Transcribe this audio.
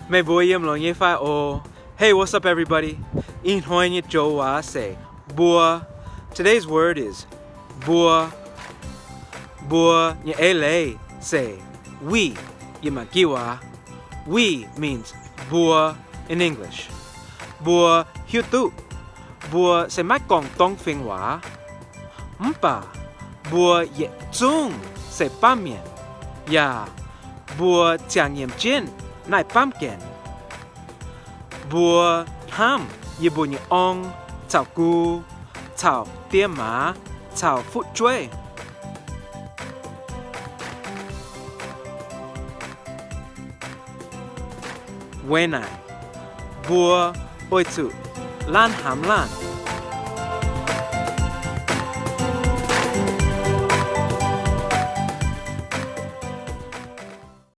Meih mbuo yiem longx nyei fai oc? Hey, what's up, everybody? Ih hnoi nyei joux waac se mbuo. Today's word is mbuo. Mbuo nyei eix leiz se we yiem maac giv waac. We means mbuo in English. Mbuo hiuv duqv mbuo se maiv gorngv Dongh Fing waac, mv baac mbuo yietc zungv se baamh mienh, yaac mbuo ziangh nyiemc jienv naaiv baamh gaengh. Mbuo hnamv yie mbuo nyei ong caux gu, caux die maaz, caux fu'jueiv. Weic naaic, mbuo oix zuqc laanh hnamv laanh.